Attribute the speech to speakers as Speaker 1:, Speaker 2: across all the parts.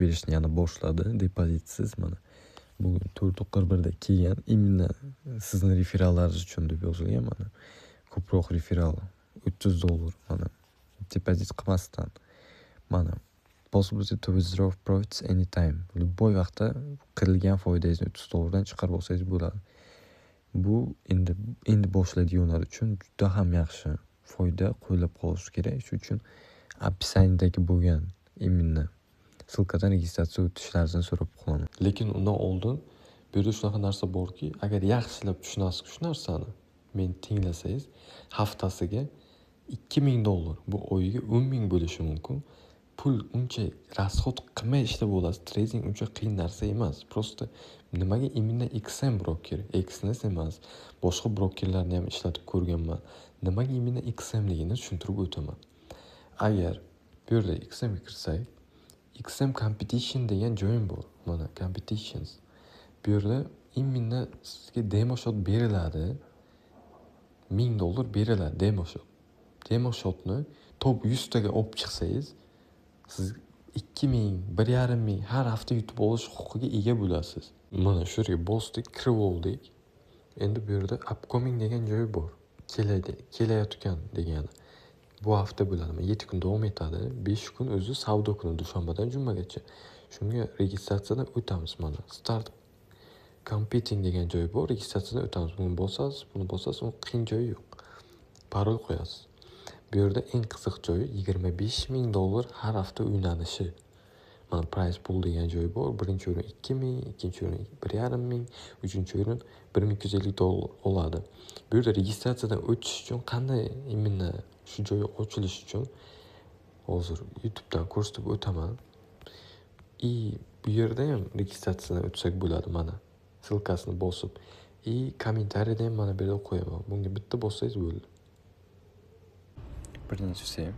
Speaker 1: Berishni yana boshladi depozitsiz. Mana bugun 4:41 da kelgan, именно sizni referallaringiz uchun deb yozilgan. Mana ko'proq referal $30, mana depozit qilmasdan, mana possibility to withdraw profits anytime, любой vaqtda qirilgan foydangizni $30 dan chiqarib olsangiz bo'ladi. Bu endi boshlaydiganlar uchun juda ham yaxshi foyda, qo'llab qolish kerak. Shuning uchun описание dagi bo'lgan именно ссылка dan registratsiya o'tishlaringizni so'rab qolaman. Lekin undan oldin bu yerda shunaqa narsa borki, agar yaxshilab tushunasiz shu narsani, meni tinglasangiz, haftasiga $2000, bu oyiga 10 000 bo'lishi mumkin. Pul uncha расход qilmay ishlab olasiz. Trading uncha qiyin narsa emas. Просто nimaga именно XM broker, Exness emas, boshqa brokerlarni ham ishlatib ko'rganman. Nimaga именно XMligini tushuntirib o'taman. Agar bu yerda XMga kirsak, XM Competition degan joyim bor. Mana Competitions. Bu yerda именно sizga demo счёт beriladi. $1000 beriladi demo счёт. Demo счёт ni top 100 taga olib chiqsangiz, siz 2000, 1500 har hafta yutib olish huquqiga ega bo'lasiz. Mana shu yerga bosdik, kirib oldik. Endi bu yerda upcoming degan joyi bor. Keladi, kelayotgan degani. Bu hafta bo'ladi. 7 kun davom etadi. 5 kun o'zi savdo kuni, dushanbadan jumagacha. Shunga registratsiyadan o'tamiz mana. Start competing degan joyi bor, registratsiyadan o'tamiz. Buni bosasiz, buni bosasiz, uni qiyin joyi yo'q. Parol qo'yasiz. Bu yerda eng qiziq joyi $25 000 har hafta o'ynanishi. Mana prize pool degan joyi bor. Birinchi o'rin 2000, ikkinchi o'rin 1500, uchinchi o'rin $1250 oladi. Bu yerda registratsiyadan o'tish uchun qanday, именно shu joyi ochilishi uchun hozir YouTubedan ko'rsatib o'taman. И bu yerda ham registratsiyadan o'tsak bo'ladi mana. Ссылка sini bosib и kommentariyada ham mana bu yerda qo'yaman. Bunga bitta bossangiz bo'ldi. Birinchisi,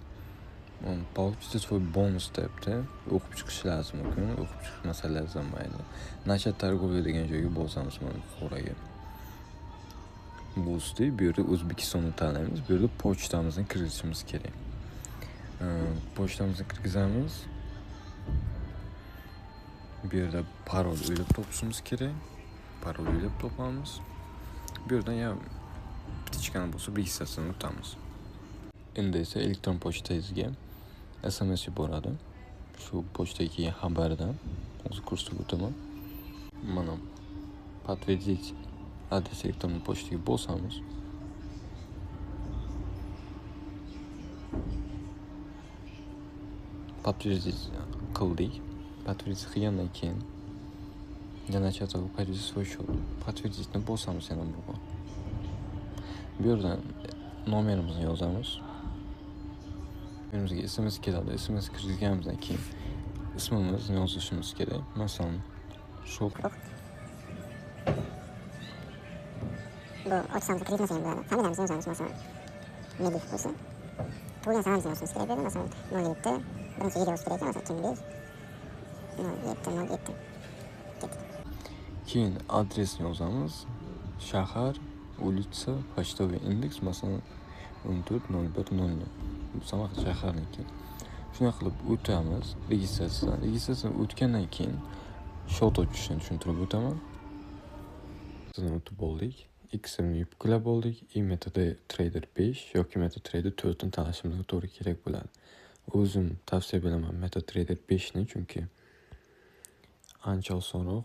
Speaker 1: получите свой бонус deyapti. O'qib chiqish lozim ekan, o'qib chiqmasalar ham mayli. Начать торговля degan joyga bosamiz mana qoraga. Bosdik, bu yerda O'zbekistonni tanlaymiz. Bu yerda pochtamizni kirgizishimiz kerak. Pochtamizni kirgizamiz. Bu yerda parol o'ylab topishimiz kerak. Parol o'ylab topamiz. Bu yerdan ya птичка ni bosib registratsiyadan o'tamiz. Endi esa elektron pochtangizga SMS yuboradi. Shu pochtaga kelgan xabardan hozir ko'rsatib o'taman. Mana подтвердить адрес elektron pochtaga bosamiz. Подтвердить qildik. Подтвердить qilgandan keyin yana подтвердить свой счет. Подтвердить ni bosamiz yana bir bor. Bu yerdan nomerimizni yozamiz. Nomerimizga SMS keladi. SMS kirgizganimizdan keyin ismimizni yozishimiz kerak. Masalan, shu
Speaker 2: Bu ochsamiz, kiritmasak ham bo'ladi. Familiyamizni yozamiz, masalan, Medif bo'lsa. Tug'ilgan sanamizni yozishimiz kerak bo'ladi. Masalan, 07, birinchi yil yozish kerak ekan, masalan, 2005, 07, 07. Ketdik.
Speaker 1: Keyin adresni yozamiz. Shahar, улица, почтовый индекс, masalan, 14 01 00. Bu Samarqand shaharniki. Shunday qilib o'tamiz registratsiyadan. Registratsiyadan o'tgandan keyin счёт ochishni tushuntirib o'taman. Registratsiyadan o'tib oldik. XMni yuklab oldik. И MetaTrader 5 yoki MetaTrader 4 ni tanlashimizga to'g'ri kerak bo'ladi. O'zim tavsiya beraman MetaTrader 5 ni, chunki ancha osonroq.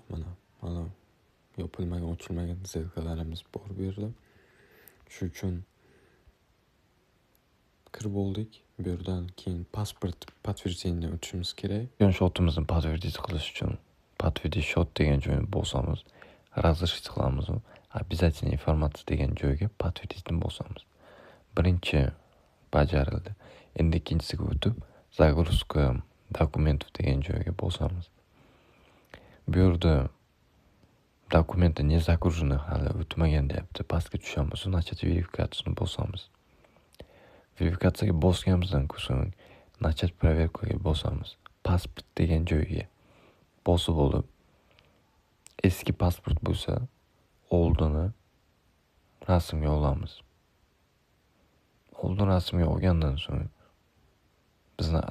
Speaker 1: Mana yopilmagan, ochilmagan сделка larimiz bor bu yerda. Shu uchun kirib oldik. Bu yerdan keyin pasport подтверждение o'tishimiz kerak. Счёт imizni подтвердить qilish uchun подтвердить счёт degan joyni bosamiz. Разрешить qilamiz. Обязательная информация degan joyga подтвердить ni bosamiz. Birinchi bajarildi. Endi ikkinchisiga o'tib, загрузка документов degan joyga bosamiz. Bu yerda документы не загружены, hali o'tmagan deyapti. Pastga tushamiz, начать верификацию ni bosamiz. Verifikatsiyaga bosganimizdan so'ng начать проверка ga bosamiz. Pasport degan joyga bosib olib, eski pasport bo'lsa, oldini rasmga olamiz. Oldin rasmga olgandan so'ng bizni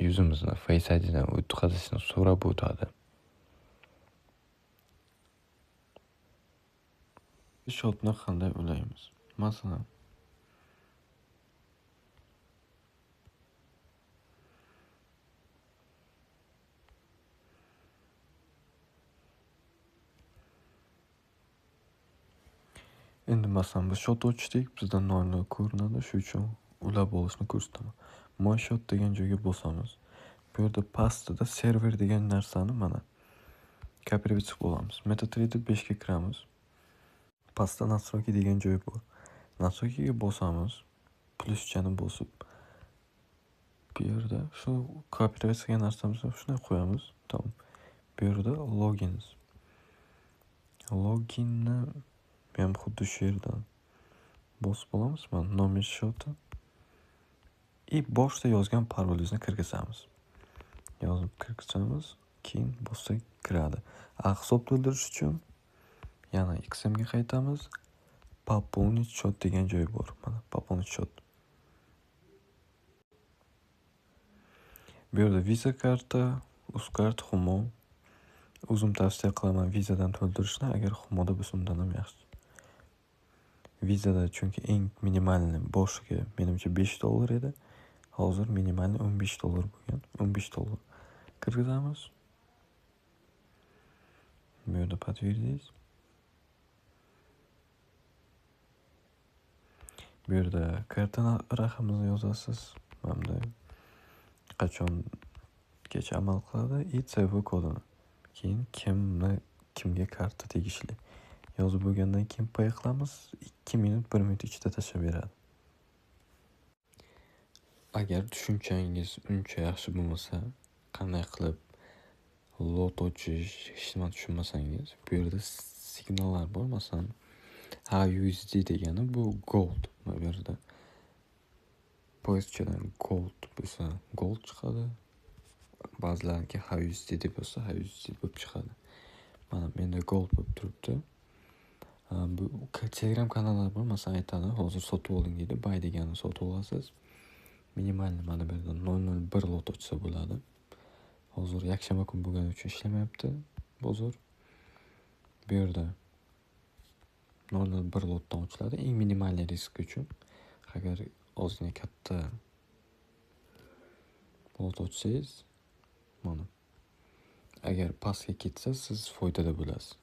Speaker 1: yuzimizni Face ID'dan o'tkazishni so'rab o'tadi. Счётni qanday ulaymiz? Masalan, endi masalan biz счёт ochdik, bizda 0.0 ko'rinadi, shu uchun ulab olishni ko'rsataman. Moy счёт degan joyga bosamiz. Bu yerda pastida server degan narsani mana kopirib chiqib olamiz. MetaTrader 5 ga kiramiz. Pastda настройки degan joy bor. Настройкиga bosamiz. Pluschani bosib, bu yerda shu kopirib chiqqan narsamizni shunday qo'yamiz. Tamom. Bu yerda login. Loginni ham xuddi shu yerdan bosib olamiz. Mana номер счёта. И boshida yozgan parolingizni kirgizamiz. Yozib kirgizamiz, keyin bossak kiradi. Hisob to'ldirish uchun yana XM ga qaytamiz. Пополнить счёт degan joy bor. Mana пополнить счёт. Bu yerda Visa karta, Uzcard, Humo. O'zim tavsiya qilaman Visa'dan to'ldirishni, agar Humoda bo'lsa undan ham yaxshi. Visa'da chunki eng minimalni boshiga menimcha $5 edi. Hozir minimalni $15 bo'lgan. $15 kirgizamiz. Bu yerda подтвердить. Bu yerda karta raqamini yozasiz. Mana bunday qachongacha amal qiladi и CV kodini. Keyin kimga karta tegishli yozib bo'lgandan keyin pay qilamiz. 2 minut, 1 minut ichida tashlab beradi. Agar tushunchangiz uncha yaxshi bo'lmasa, qanday qilib lot ochish hech nima tushunmasangiz, bu yerda signallar bor. Masalan, HUSD degani bu gold. Mana bu yerda поиск chadan gold bo'lsa gold chiqadi. Ba'zilarniki HUSD deb yozsa HUSD bo'lib chiqadi. Mana menda gold bo'lib turibdi. Bu Telegram kanallar bor, masalan aytadi, hozir sotib oling deydi, buy deganini sotib olasiz. Minimalni mana bu yerda 0.01 lot ochsa bo'ladi. Hozir yakshanba kun bo'lgani uchun ishlamayapti bozor. Bu yerda 0.01 lotdan ochiladi, eng minimal risk uchun. Agar ozgina katta lot ochsangiz, mana agar pastga ketsa siz foydada bo'lasiz.